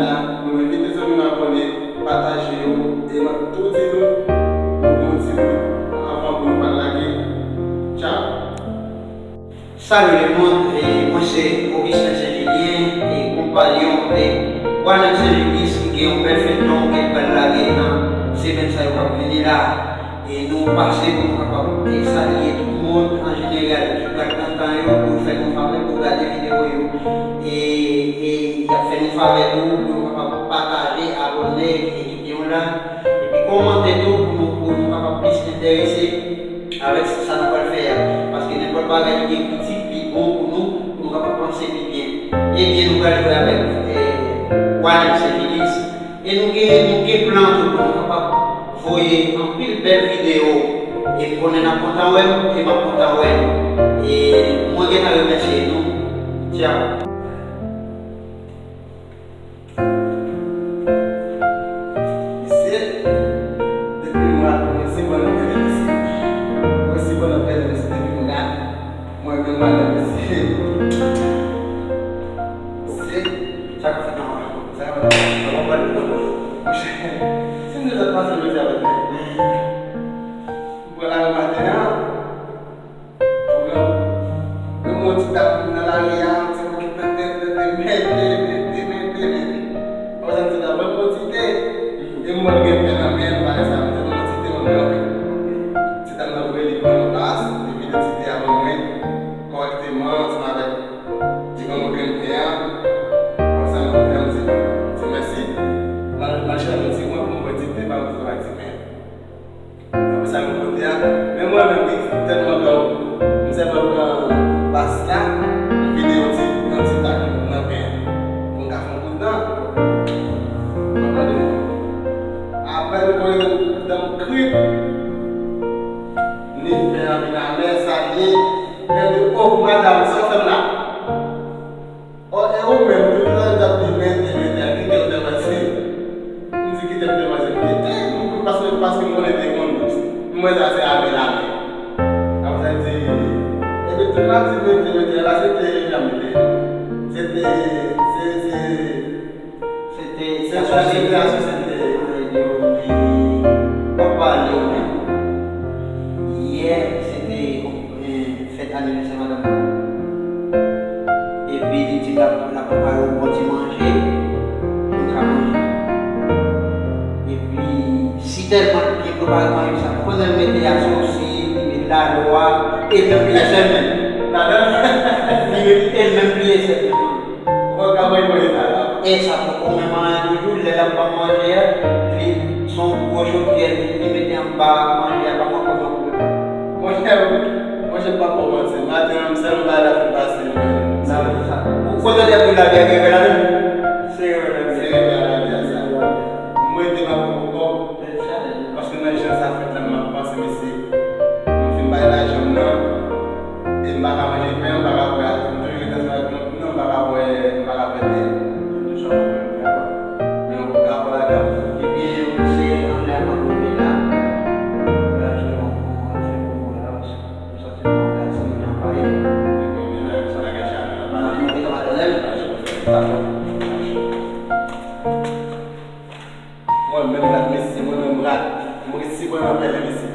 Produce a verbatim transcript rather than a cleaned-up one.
Nou envite zanmi nou abòne, pataje yo, e n ap tou di nou, nou gon ti bout anvan pou nou pral lage. Tchao! Salut le monde, e mwen se Augustin Saint Julien, e konpayon de Walem Saint Julius ki gen yon bèl feyton ke l pral lage nan semèn sa yo k ap vini la. E nou pase pou nou kapab, e, salye tout moun an jeneral ki pral pran tan yo pou yo fè nou favè pou gade videyo yo. E, e y ap fè nou favè tou pou yo kapab pataje, abòne, e kite yon like. Epi kòmante tou pou nou, pou nou kapab plis enterese avèk sa nou pral fè a. Paske nenpòt bagay ki gen kritik, li bon pou nou, pou nou kapab panse pi byen. Ebyen, nou pral jwe avèk, e, Walem Saint Julius. E nou gen, nou gen plan tou pou nou kapab voye anpil bèl videyo. E m konnen n ap kontan wè m, e m ap kontan wè nou. E mwen gentan remèsye nou. Tchao. Mesye, depi m rat, mwen se bon nan pèlen mesye. Mwen se bon nan pèlen mesye, depi m rat. Mwen menm madanm mesye. Se sa k ap fèt anba. Sa k ap fèt anba. Sa w ap pale pou mwen. Monchè, si m te sot pase jodi a maten, m pran lari maten an, ou konprann? Mwen, mwen ti tap nan lari a, ti moun ki mete, mete, mete, mete, mete, mete. Apre sa, m ti tap pran yon ti te. E m wè l gen pen nan men l, bagay sa, m te pran yon ti te, mwen, mwen, mwen. Ti dam nan voye li pran yon tas, li vide ti te a ban mwen kòrèkteman, ansanm avèk ti manman grenn pen an. Apre sa, mwen di, mwen di, mèsi. M al, m al chita nan ti kwen pou m bwè ti te, pa m di travay ti pen. Apre sa, mwen pote a. Men mwen menm, wi, tèlman blan, m sèlman pran pas la, m vide yon ti, yon ti tak nan pen an. Pou m ka fè yon kout dan. Mwen mande nou. Apre, m konnen dan m krit. Ni pen an vin amè, sa l ye. Lè m di, "Oh, madanm, sa w fè m la?" "Oh, e ou menm, depi talè w t ap di mete, mete a, kite w te pase." M di, "Kite m te pase, m te te, m, paske, paske m konnen te konn, m wè sa se avè l amè." Apre sa, l di, "Epi tout m ap di mete, mete a la, se te janm te. Se te, se, se, se te, se te asosyete, asosyete." Mwen di, "Ou menm, w ap pale ou menm. Yè, se te, eh, fèt anivèsè madanm mwen. Epi li di l ap, l ap prepare yon bon ti manje pou n ka manje. Epi, si tèlman l byen prepare manje sa, pandan l mete a sosis, li met lalwa, e l menm pliye sèl menm. Li met, e l menm pliye sèl menm. Mwen ka manje manje sa la. E sa poko menm anyen toujou, lè l ap ban m manje a, li se yon gwo chodyè, li, li mete anba manje a, pa mwen kòman pou l fè. Monchè, monchè, m p ap ba w manti. Maten an, m sèlman bay la fin pase, men. Sa vle di sa. Ou konn lè pou lavyè gen revè ladan l? Se revè lavyè. Se revè lavyè sa. Mwen te m ap pran poko. Paske nan jan sa fèt la, m ap panse, mesye, m fin bay lajan m nan, e m pa ka manje pen, m pa ka bwè, m toujou ret ansanm avèk mwen, non, m pa ka bwè, m pa ka bwè te. Men rapò la grav. Ebyen, se anlè a mwen rive la. Mwen achte yon, yon afè pou mwen la, m santi mwen angaje, mwen anvayi. Mwen te ka matènèl. Mwen menm rat mesye, mwen menm rat. Mwen resi mwen nan pèlen mesye.